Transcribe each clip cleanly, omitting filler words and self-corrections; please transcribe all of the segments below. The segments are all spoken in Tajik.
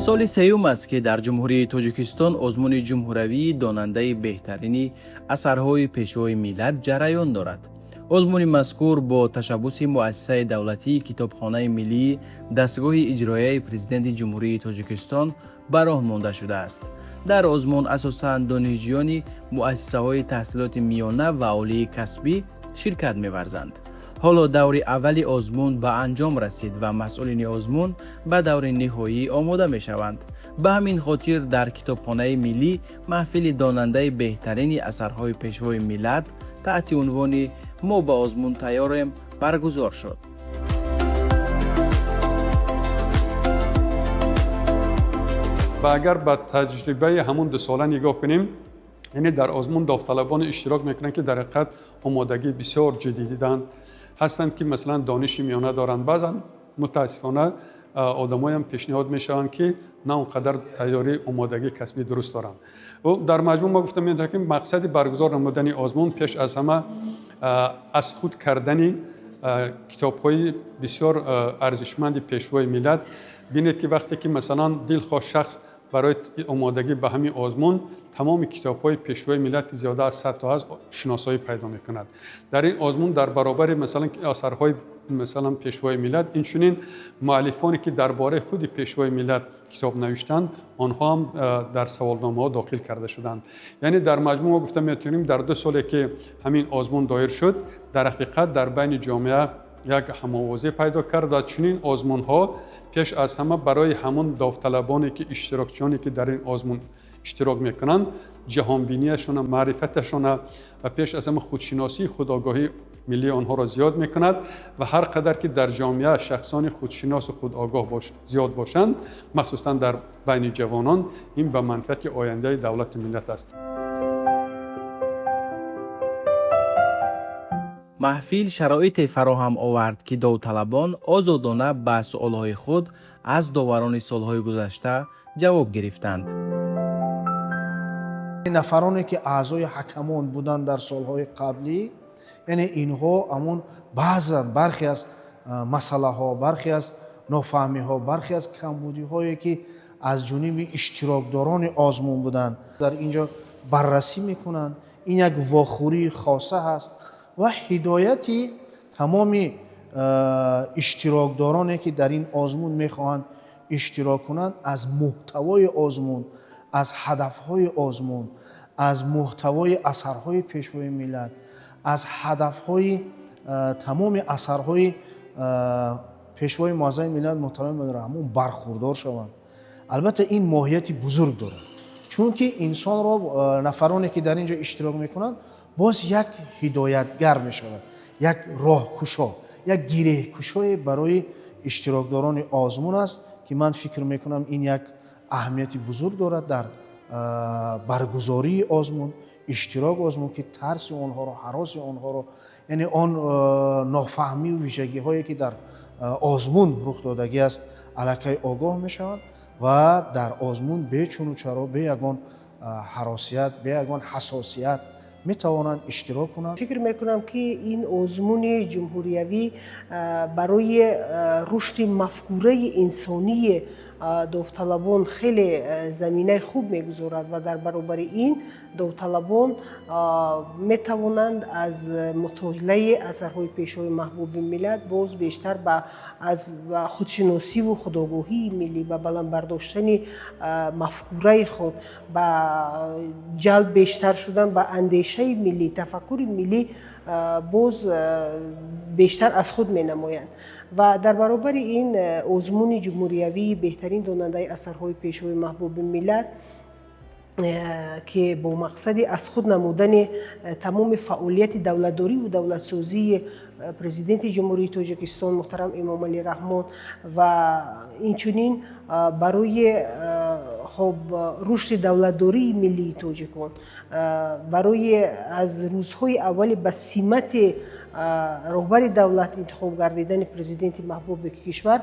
Соли сеюм аст, ки дар Ҷумҳурии Тоҷикистон озмуни ҷумҳуравии донандаи беҳтарини асарҳои Пешвои миллат ҷараён дорад. Озмуни мазкур бо ташаббуси Муассисаи давлатии Китобхонаи миллии дастгоҳи иҷроияи Президенти Ҷумҳурии Тоҷикистон ба роҳ монда шудааст. Дар озмун асосан донишҷӯёни муассисаҳои таҳсилоти миёна ва олии касбӣ ширкат меварзанд. Ҳоло даври аввали озмун ба анҷом расид ва масъулини озмун ба даври ниҳоӣ омода мешаванд. Ба ҳамин хотир дар Китобхонаи миллӣ маҳфили донандаи беҳтарини асарҳои Пешвои миллат таҳти унвони «Мо ба озмун тайёрем» баргузор шуд. Ва агар ба таҷрибаи ҳамон дусола нигоҳ кунем, яъне дар озмун довталабон иштирок мекунанд, ки дар ҳақиқат омодагии бисёр ҷиддӣ диданд. Ҳастанд, ки масалан дониши миёна доранд. Баъзан мутаассифона одамоям пешниҳод мешаванд, ки на он қадар тайёрии омодагии касбӣ дуруст доранд. Дар маҷмӯъ мо гуфта метавонем, ки мақсади баргузор намудани озмун пеш аз ҳама аз худ кардани китобҳои бисёр арзишманди Пешвои миллат. Бинед, ки вақте ки масалан дилхоҳ шахс барои омодагӣ ба ҳамин озмун тамоми китобҳои Пешвои миллат, ки зиёда аз 100 то ҳаст, шиносоӣ пайдо мекунад. Дар ин озмун дар баробари масалан асарҳои масалан Пешвои миллат, инчунин муаллифоне, ки дар бораи худи Пешвои миллат китоб навиштанд, онҳо ҳам дар саволномаҳо дохил карда шуданд. Яъне дар маҷмӯъ мо гуфта метавонем, дар 2 соле, ки ҳамин озмун доир шуд, дар ҳақиқат дар байни ҷомеа як ҳамовозӣ пайдо кард ва чунин озмунҳо пеш аз ҳама барои ҳамон довталабоне, ки иштирокчиёне, ки дар ин озмун иштирок мекунанд, ҷаҳонбинияшона, маърифаташона ва пеш аз ҳама худшиносии худогоҳии миллии онҳоро зиёд мекунад. Ва ҳар қадар ки дар ҷомеа шахсони худшиносу худогоҳ зиёд бошанд, махсусан дар байни ҷавонон, ин ба манфиати ояндаи давлату миллат аст. Маҳфил шароите фароҳам овард, ки довталабон озодона ба суолҳои худ аз доварони солҳои гузашта ҷавоб гирифтанд. Нафароне, ки аъзои ҳакамон буданд дар солҳои қаблӣ, яъне инҳо ҳамон баъзан бархе аз масъалаҳо, бархе аз нофаҳмиҳо, бархе аз камбудиҳое, ки аз ҷониби иштирокдорони озмун буданд, дар ин ҷо баррасӣ мекунанд. Ин як вохӯрии хоса ҳаст ва ҳидояти тамоми иштирокдороне, ки дар ин озмун мехоҳанд иштирок кунанд, аз муҳтавои озмун, аз ҳадафҳои озмун, аз муҳтавои асарҳои Пешвои миллат, аз ҳадафҳои тамоми асарҳои Пешвои муаззами миллат муҳтарам Эмомалӣ Раҳмон бархурдор шаванд. Албатта ин моҳияти бузург дорад, чунки инсонро нафароне, ки дар ин ҷо иштирок мекунанд, боз як ҳидоятгар мешавад, як роҳкушо, як гиреҳкушое барои иштирокдорони озмун аст, ки ман фикр мекунам ин як аҳамияти бузург дорад дар баргузории озмун, иштирок озмун, ки тарси онҳоро, ҳароси онҳоро, яъне он нофаҳмию вижагиҳое, ки дар озмун рух додагӣ аст, аллакай огоҳ мешаванд ва дар озмун бечуну чаро, бе ягон ҳаросият, бе ягон ҳассосият метавонанд иштирок кунанд. Фикр мекунам, ки ин озмуни ҷумҳуриявӣ барои рушди мафкураи инсонии довталабон хеле заминаи хуб мегузорад ва дар баробари ин довталабон метавонанд аз мутолиаи асарҳои Пешвои маҳбуби миллат боз бештар аз худшиносиву худогоҳии миллӣ, ба баланд бардоштани мафкураи худ, ба ҷалб бештар шудан ба андешаи миллӣ, тафаккури миллӣ боз бештар аз худ менамоянд. Ва дар баробари ин озмуни ҷумҳуриявии беҳтарин донандаи асарҳои Пешвои маҳбуби миллат, ки бо мақсади аз худ намудани тамоми фаъолияти давлатдориву давлатсозии Президенти Ҷумҳурии Тоҷикистон муҳтарам Эмомалӣ Раҳмон ва инчунин барои хоб рушди давлатдории миллии тоҷикон, барои аз рӯзҳои аввали ба симати роҳбари давлат интихоб гардидани президенти маҳбуби кишвар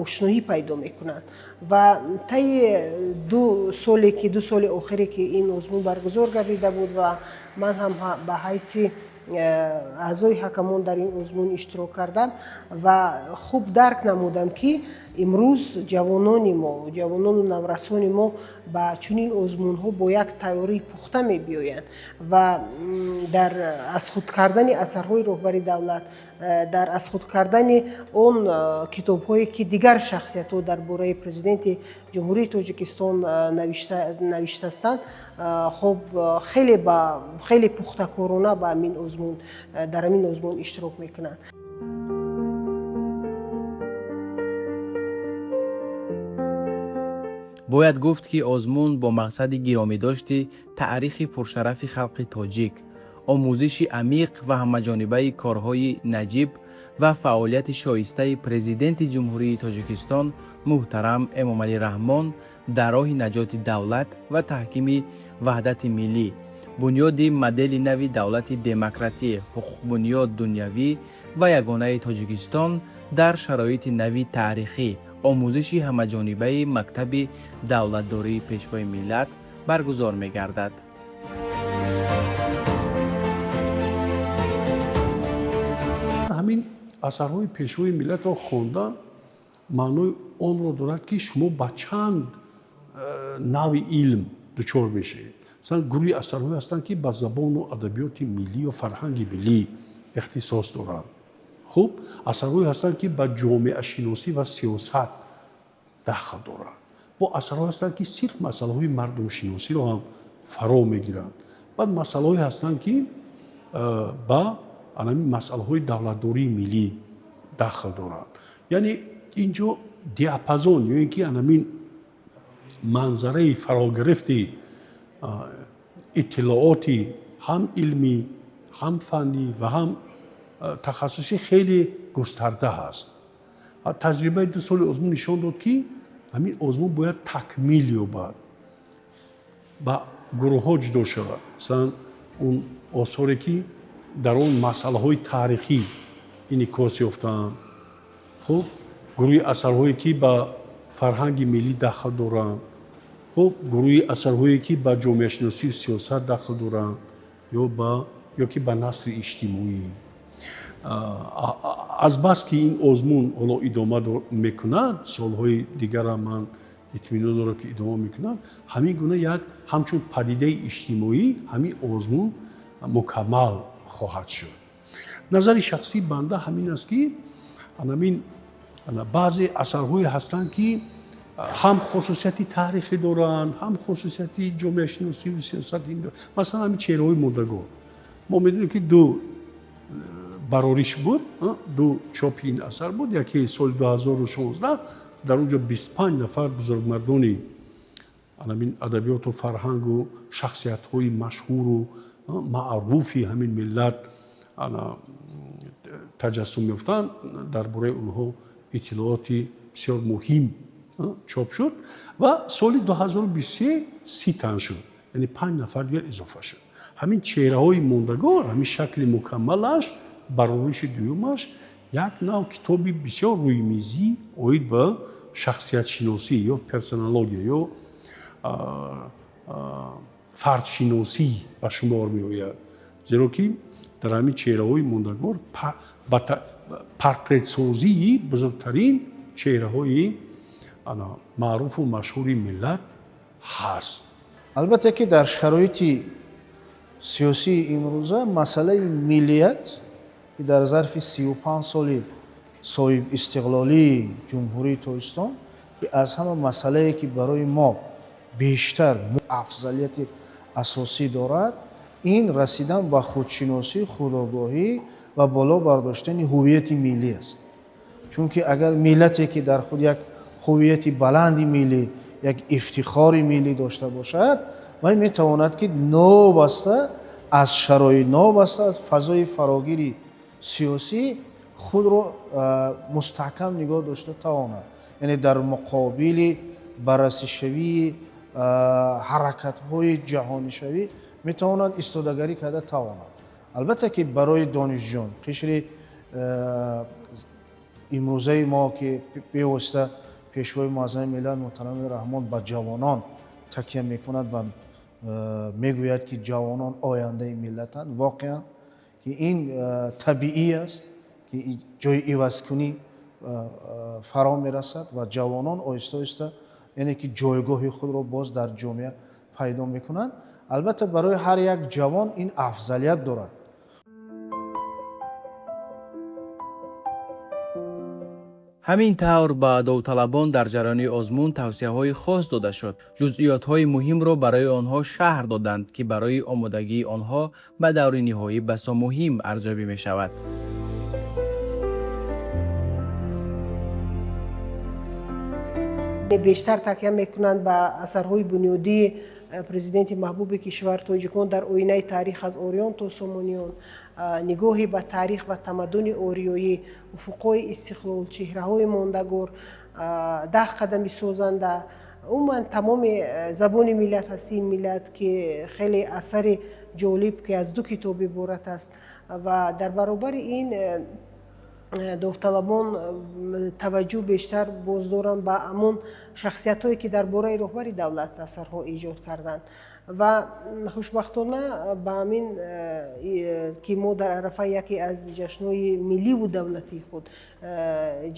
ошноӣ пайдо мекунанд. Ва таи 2 соли охире, ки ин озмун баргузор гардида буд ва ман ҳам ба ҳайси аъзои ҳакамон дар ин озмун иштирок кардам ва хуб дарк намудам, ки имрӯз ҷавонони мо, ҷавонону наврасони мо ба чунин озмунҳо бо як тайёрии пухта мебиёянд ва дар аз худ кардани асарҳои роҳбари давлат, дар аз худ кардани он китобҳое, ки дигар шахсиятҳо дар бораи президенти Ҷумҳурии Тоҷикистон навиштастанд, хоб хеле пухтакорона ба ҳамин озмун, дар ҳамин озмун иштирок мекунанд. Бояд гуфт, ки озмун бо мақсади гиромидошти таърихи пуршарафи халқи тоҷик, омӯзиши амиқ ва ҳамаҷонибаи корҳои наҷиб ва фаъолияти шоистаи Президенти Ҷумҳурии Тоҷикистон муҳтарам Эмомалӣ Раҳмон дар роҳи наҷоти давлат ва таҳкими ваҳдати миллӣ, бунёди модели нави давлати демократӣ, ҳуқуқбунёд, дунявӣ ва ягонаи Тоҷикистон дар шароити нави таърихӣ, омӯзиши ҳамаҷонибаи мактаби давлатдории Пешвои миллат баргузор мегардад. Ҳамин асарҳои Пешвои миллатро хондан маънои онро дорад, ки шумо ба чанд нави илм дучор мешавед. Масалан, гурӯҳи асарҳое ҳастанд, ки ба забону адабиёти миллӣ ё фарҳанги миллӣ ихтисос доранд. Хуб, асарҳое ҳастанд, ки ба ҷомеашиносӣ ва сиёсат дахл доранд. Бо асарҳое ҳастанд, ки сирф масъалаҳои мардумшиносиро ҳам фаро мегиранд. Баъд масъалаҳое ҳастанд, ки ба анами масъалаҳои давлатдории миллӣ дахл доранд. Яъне ин ҷо диапазон ё ин ки анамин манзараи фарогирифти иттилооти ҳам илмӣ, ҳам фаннӣ ва ҳам тахассусӣ хеле густарда ҳаст. Таҷрибаи 2 соли озмун нишон дод, ки ҳамин озмун бояд такмил ёбад, ба гурӯҳҳо ҷудо шавад. Масалан, он осоре, ки дар он масъалаҳои таърихӣ инъикос ёфтаанд, хуб, гурӯҳи асарҳое, ки ба фарҳанги миллӣ дахл доранд, хуб, гурӯҳи асарҳое, ки ба ҷомеашиносию сиёсат дахл доранд ё ки ба насри иҷтимоӣ. Азбаски ин озмун ҳоло идома мекунад, солҳои дигара ман итминон дорам, ки идома мекунад, ҳамин гуна як ҳамчун падидаи иҷтимоӣ ҳамин озмун мукаммал хоҳад шуд. Назари шахсии банда ҳамин аст, ки анамин баъзе асарҳое ҳастанд, ки ҳам хусусияти таърихӣ доранд, ҳам хусусияти ҷомеашиносию сиёсатӣ. Масалан, ҳамин чеҳраҳои мондагор. Мо медонем, ки ду барориш буд, ду чопи ин асар буд. Яке соли 2016, дар он ҷо 25 нафар бузургмардони анамин адабиёту фарҳангу шахсиятҳои машҳуру маъруфи ҳамин миллат таҷассум ёфтанд. Дар бораи онҳо иттилооти бисёр муҳим чоп шуд ва соли 2023 30 тан шуд, яъне 5 нафар дигар изофа шуд. Ҳамин чеҳраҳои мондагор, ҳамин шакли мукаммалаш, барориши дуюмаш як нав китоби бисёр рӯймизӣ оид ба шахсиятшиносӣ ё персонология ё фардшиносӣ ба шумор меояд. Зеро ки дар ҳамин чеҳраҳои мондагор портретсозии бузургтарин чеҳраҳои маъруфу машҳури миллат ҳаст. Албатта, ки дар шароити сиёсии имрӯза масъалаи миллият, ки дар зарфи 35 соли соҳибистиқлолии Ҷумҳурии Тоҷикистон, ки аз ҳама масъалае, ки барои мо бештар афзалияти асосӣ дорад, ин расидан ба худшиносӣ, худогоҳӣ ва боло бардоштани ҳувияти миллӣ аст. Чунки агар миллате, ки дар худ як ҳувияти баланди миллӣ, як ифтихори миллӣ дошта бошад, вай метавонад, ки новобаста аз шароит, новобаста аз фазои фарогири сиёсӣ худро мустаҳкам нигоҳ дошта тавонад. Яъне дар муқобили баррасишавии ҳаракатҳои ҷаҳонишавӣ метавонад истодагарӣ карда тавонад. Албатта, ки барои донишҷӯён, қишри имрӯзаи мо, ки бевосита Пешвои муаззами миллат муҳтарами Раҳмон ба ҷавонон такя мекунад ва мегӯяд, ки ҷавонон ояндаи миллатанд, воқеан ки ин табиӣ аст, ки ҷои ивазкунӣ фаро мерасад ва ҷавонон оҳиста оҳиста яъне ки ҷойгоҳи худро боз дар ҷомеа пайдо мекунанд. Албатта барои ҳар як ҷавон ин афзалият дорад. Ҳамин тавр ба довталабон дар ҷараёни озмун тавсияҳои хос дода шуд. Ҷузъиётҳои муҳимро барои онҳо шарҳ доданд, ки барои омодагии онҳо ба даври ниҳоӣ басо муҳим арзёбӣ мешавад. Бештар такя мекунанд ба асарҳои бунёдии президенти маҳбуби кишвар тоҷикон дар оинаи таърих аз ориён то сомониён, нигоҳе ба таърих ва тамаддуни ориёӣ, уфуқҳои истиқлол, чеҳраҳои мондагор, 10 қадами созанда, умуман тамоми забони миллат, ҳастии миллат, ки хеле асари ҷолиб, ки аз 2 китоб иборат аст. Ва дар баробари ин довталабон таваҷҷӯҳ бештар боз доранд ба ҳамон шахсиятҳое, ки дар бораи роҳбари давлат асарҳо эҷод карданд. Ва хушбахтона ба ҳамин ки мо дар арафаи яке аз ҷашнҳои милливу давлатии худ,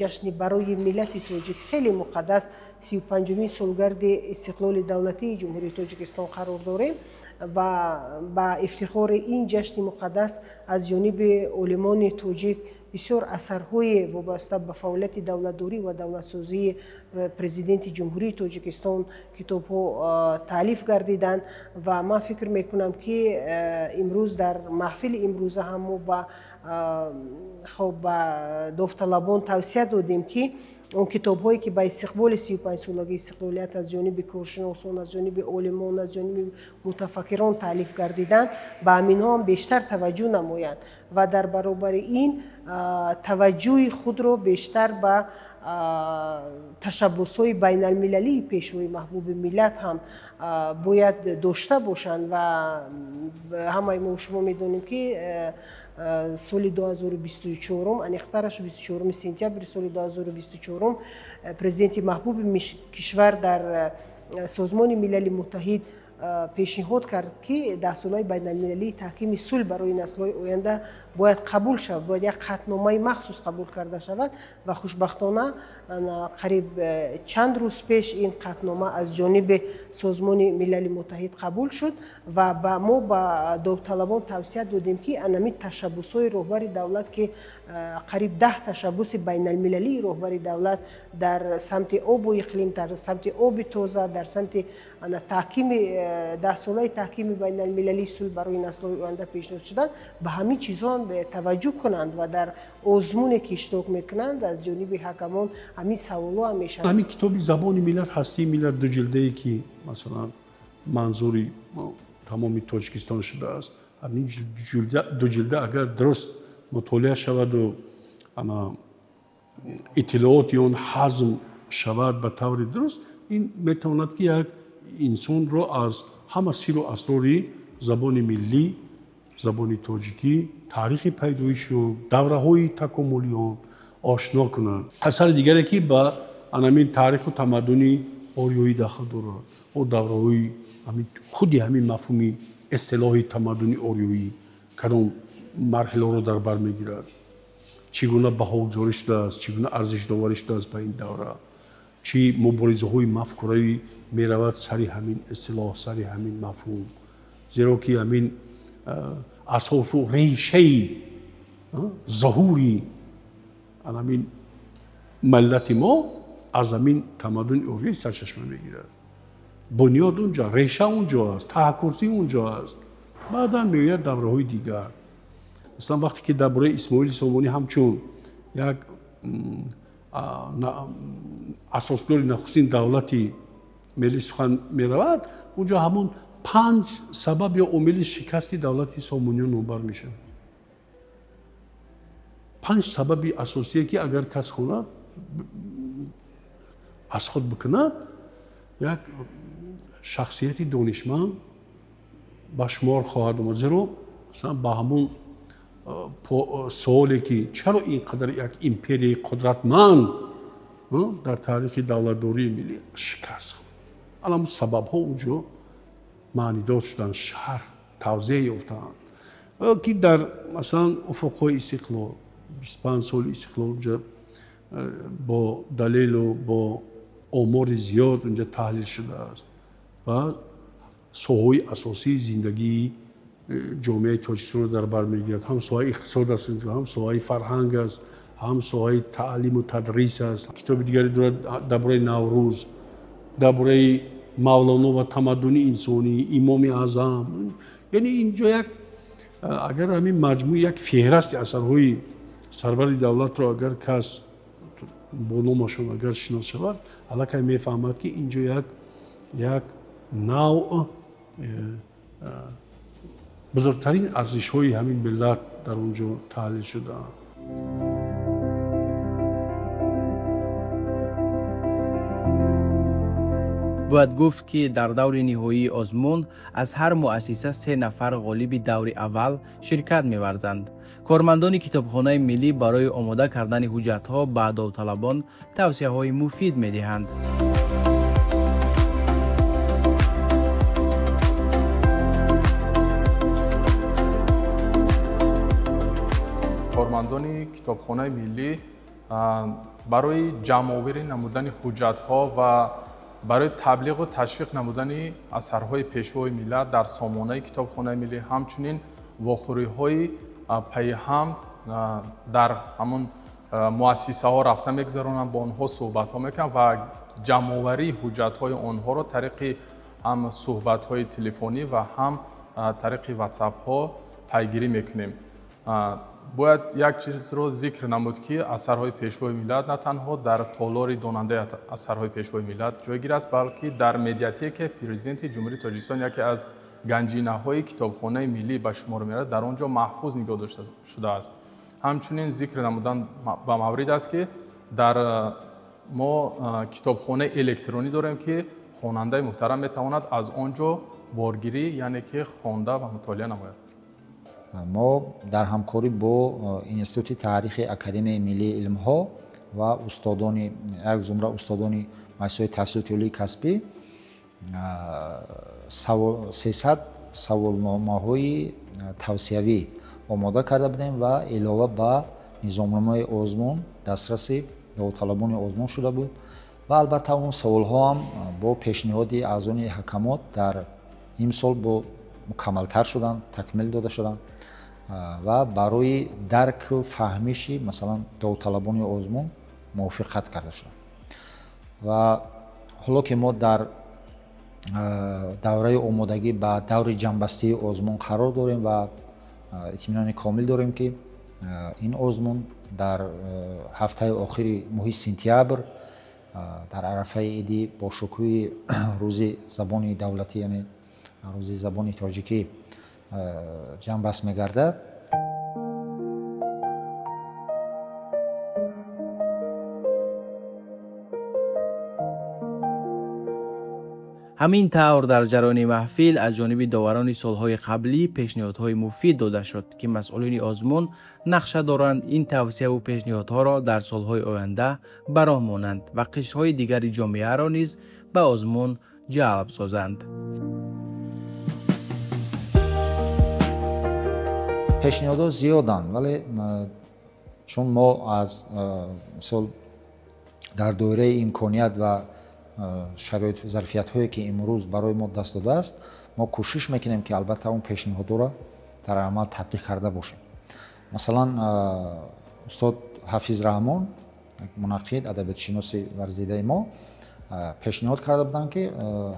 ҷашни барои миллати тоҷик хеле муқаддас, 35-умин солгарди истиқлоли давлатии Ҷумҳурии Тоҷикистон қарор дорем ва ба ифтихори ин ҷашни муқаддас аз ҷониби олимони тоҷик бисёр асарҳои вобаста ба фаъолияти давлатдорӣ ва давлатсозии президенти Ҷумҳурии Тоҷикистон китобҳо таълиф гардиданд. Ва ман фикр мекунам, ки имрӯз дар маҳфили имрӯза ҳам мо ба довталабон тавсия додем, ки он китобҳое, ки ба истиқболи 35-солагии истиқлолият аз ҷониби коршиносон, аз ҷониби олимон, аз ҷониби мутафаккирон таълиф гардиданд, ба ҳаминҳо ҳам бештар таваҷҷӯҳ намоянд ва дар баробари ин таваҷҷӯҳи худро бештар ба ташаббусҳои байналмилалии пешвои маҳбуби миллат ҳам бояд дошта бошанд. Ва ҳамаи мо шумо медонем, ки соли 2024, аниқтараш 24 сентябри соли 2024 президенти маҳбуби кишвар дар Созмони Милали Муттаҳид пешниҳод кард, ки 10-солаи байналмилалии таҳкими сулҳ барои наслҳои оянда бояд қабул шавад, бояд як қатъномаи махсус қабул карда шавад. Ва хушбахтона қариб чанд рӯз пеш ин қатънома аз ҷониби Созмони Милали Муттаҳид қабул шуд ва ба мо ба довталабон тавсия додем, ки анами ташаббусҳои роҳбари давлат, ки қариб 10 ташаббуси байналмилалии роҳбари давлат дар самти обу иқлим, дар самти оби тоза, дар самти таҳкими 10-солаи таҳкими байналмилалии сулҳ барои наслҳои оянда пешниҳод шуданд, ба ҳамин чизҳо таваҷҷӯҳ кунанд ва дар озмуне, ки иштирок мекунанд, аз ҷониби ҳакамон ҳамин саволҳо ҳам мешаванд. Ҳамин китоби забони миллат, ҳастии миллат 2 ҷилдае, ки масалан манзури тамоми Тоҷикистон шудааст, ҳамин 2 ҷилда агар дуруст мутолиа шаваду иттилооти он ҳазм шавад ба таври дуруст, ин метавонад, ки як инсонро аз ҳама сиру асрори забони миллӣ, забони тоҷикӣ, таърихи пайдоиши он, давраҳои такомули он ошно кунад. Асари дигаре, ки ба анамин таъриху тамаддуни ориёӣ дахл дорад, о давраҳои худи ҳамин мафҳуми истилоҳи тамаддуни ориёӣ кадом марҳиларо дар бар мегирад, чӣ гуна баҳогузорӣ шудааст, чӣ гуна арзишдоварӣ шудааст ба ин давра, чӣ муборизаҳои мафкуравӣ меравад сари ҳамин истилоҳ, сари ҳамин мафҳум. Зеро ки ҳамин асосу решаи зуҳури ҳамин миллати мо аз ҳамин тамаддуни ориёӣ сарчашма мегирад. Бунёд унҷо, реша унҷо аст, таҳаккурсӣ унҷо аст. Баъдан меояд давраҳои дигар. Масалан, вақте ки дар бораи Исмоили Сомонӣ ҳамчун як асосгузори нахустин давлати миллӣ сухан меравад, унҷо ҳамон 5 сабаб ё омили шикасти давлати Сомониён номбар мешавад. 5 сабаби асосие, ки агар кас хонад, аз худ бикунад, як шахсияти донишманд ба шумор хоҳад омад. Зеро масалан ба ҳамон суоле, ки чаро ин қадар як империяи қудратманд дар таърихи давлатдории миллӣ шикаст хӯрд, ҳамон сабабҳо унҷо маънидор шуданд, шарҳ тавзеҳ ёфтанд. Ки дар масалан уфуқҳои истиқлол, 25 соли истиқлол унҷа бо далелу бо омори зиёд унҷа таҳлил шудааст ва соҳаҳои асосии зиндагии ҷомеаи Тоҷикистонро дар бар мегирад. Ҳам соҳаи иқтисод аст, ҳам соҳаи фарҳанг аст, ҳам соҳаи таълиму тадрис аст. Китоби дигаре дорад дар бораи Наврӯз, дар бораи Мавлоно ва тамаддуни инсонӣ, Имоми Аъзам. Яъне инҷо як агар ҳамин маҷмӯи як феҳрасти асарҳои сарвари давлатро агар кас бо номашон агар шинос шавад, аллакай мефаҳмад, ки инҷо як навъ бузургтарин арзишҳои ҳамин миллат дар он ҷо таҳлил шудаанд. Бояд гуфт, ки дар даври ниҳоии озмун аз ҳар муассиса 3 нафар ғолиби даври аввал ширкат меварзанд. Кормандони китобхонаи миллӣ барои омода кардани ҳуҷҷатҳо ба довталабон тавсияҳои муфид медиҳанд. Кормандони китобхонаи миллӣ барои ҷамъоварӣ намудани ҳуҷҷатҳо ва барои таблиғу ташвиқ намудани асарҳои пешвои миллат дар сомонаи китобхонаи миллӣ, ҳамчунин вохӯриҳои пайҳам дар ҳамон муассисаҳо рафта мегузаронанд, бо онҳо суҳбатҳо мекунанд ва ҷамъоварии ҳуҷҷатҳои онҳоро тариқи ҳам суҳбатҳои телефонӣ ва ҳам тариқи ватсапҳо пайгирӣ мекунем. Бояд як чизро зикр намуд, ки асарҳои пешвои миллат на танҳо дар толори донандаи асарҳои пешвои миллат ҷойгир аст, балки дар медиатекаи президенти Ҷумҳурии Тоҷикистон, яке аз ганҷинаҳои китобхонаи миллӣ ба шумор меравад, дар он ҷо маҳфуз нигоҳ дошта шудааст. Ҳамчунин зикр намудан ба маврид аст, ки дар мо китобхонаи электронӣ дорем, ки хонандаи муҳтарам метавонад аз он ҷо боргирӣ, яъне ки хонда ва мутолиа намояд. Мо дар ҳамкорӣ бо Институти таърихи Академияи миллии илмҳо ва устодони як зумра устодони муассисаҳои таҳсилоти олии касбӣ 300 саволномаҳои тавсиявӣ омода карда будем ва илова ба низомномаи озмун дастраси довталабони озмун шуда буд ва албатта он саволҳо ҳам бо пешниҳоди аъзони ҳакамот дар имсол бо мукаммалтар шуданд, такмил дода шуданд ва барои дарку фаҳмиши масалан довталабони озмун мувофиқат карда шуданд. Ва ҳоло ки мо дар давраи омодагӣ ба даври ҷамъбастии озмун қарор дорем ва итминони комил дорем, ки ин озмун дар ҳафтаи охири моҳи сентябр дар арафаи иди бо шукӯҳи рӯзи забони давлатӣ, яъне рӯзи забони тоҷикӣ ҷамъбаст мегардад. Ҳамин тавр дар ҷараёни маҳфил аз ҷониби доварони солҳои қаблӣ пешниҳодҳои муфид дода шуд, ки масъулини озмун нақша доранд ин тавсияву пешниҳодҳоро дар солҳои оянда ба роҳ монанд ва қишрҳои дигари ҷомеаро низ ба озмун ҷалб созанд. Пешниҳодҳо зиёданд, вале чун мо аз мисол дар доираи имконият ва шароит зарфиятҳое ки имрӯз барои мо даст додааст, мо кӯшиш мекунем, ки албатта он пешниҳодҳоро дар амал татбиқ карда бошем. Масалан, устод Ҳафиз Раҳмон, мунаққид, адабиётшиноси варзидаи мо, пешниҳод карда буданд, ки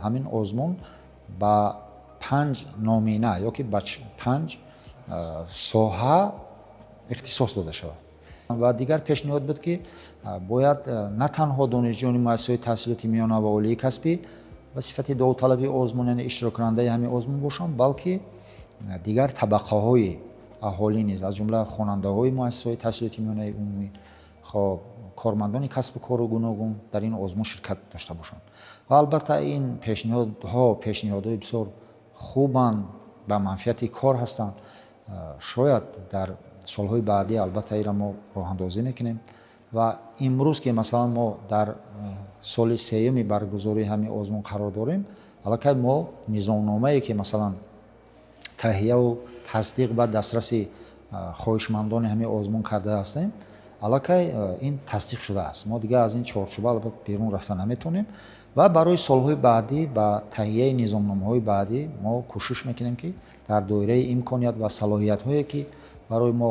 ҳамин озмун ба 5 номина ё ки ба 5 соҳа ихтисос дода шавад. Ва дигар пешниҳод буд, ки бояд на танҳо донишҷӯёни муассисаҳои таҳсилоти миёна ва олии касбӣ ба сифати довталаби озмун, яъне иштироккунандаи ҳамин озмун бошанд, балки дигар табақаҳои аҳолӣ низ, аз ҷумла хонандаҳои муассисаҳои таҳсилоти миёнаи умумӣ, хоб кормандони касбу кору гуногун дар ин озмун ширкат дошта бошанд. Ва албатта ин пешниҳодҳо пешниҳодҳои бисёр хубанд, ба манфиати кор ҳастанд. Шояд дар солҳои баъдӣ албатта инро мо роҳандозӣ мекунем ва имрӯз ки масалан мо дар соли сеюми баргузории ҳамин озмун қарор дорем, аллакай мо низомномае ки масалан таҳияву тасдиқ ба дастраси хоҳишмандони ҳамин озмун карда ҳастем, аллакай ин тасдиқ шудааст. Мо дигар аз ин чорчӯба албатта берун рафта наметавонем ва барои солҳои баъдӣ ба таҳияи низомномаҳои баъдӣ мо кӯшиш мекунем, ки дар доираи имконият ва салоҳиятҳое, ки барои мо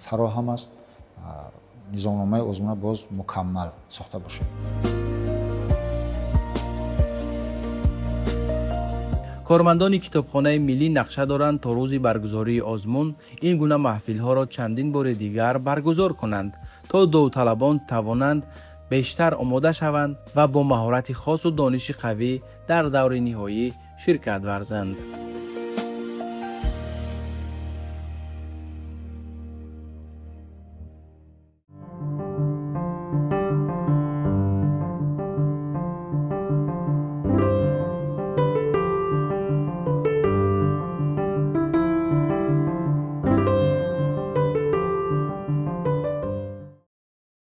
фароҳам аст, низомномаи озмуна боз мукаммал сохта бошем. Кормандони китобхонаи миллӣ нақша доранд то рӯзи баргузории озмун ин гуна маҳфилҳоро чандин бори дигар баргузор кунанд, то довталабон тавонанд бештар омода шаванд ва бо маҳорати хосу дониши қавӣ дар даври ниҳоӣ ширкат варзанд.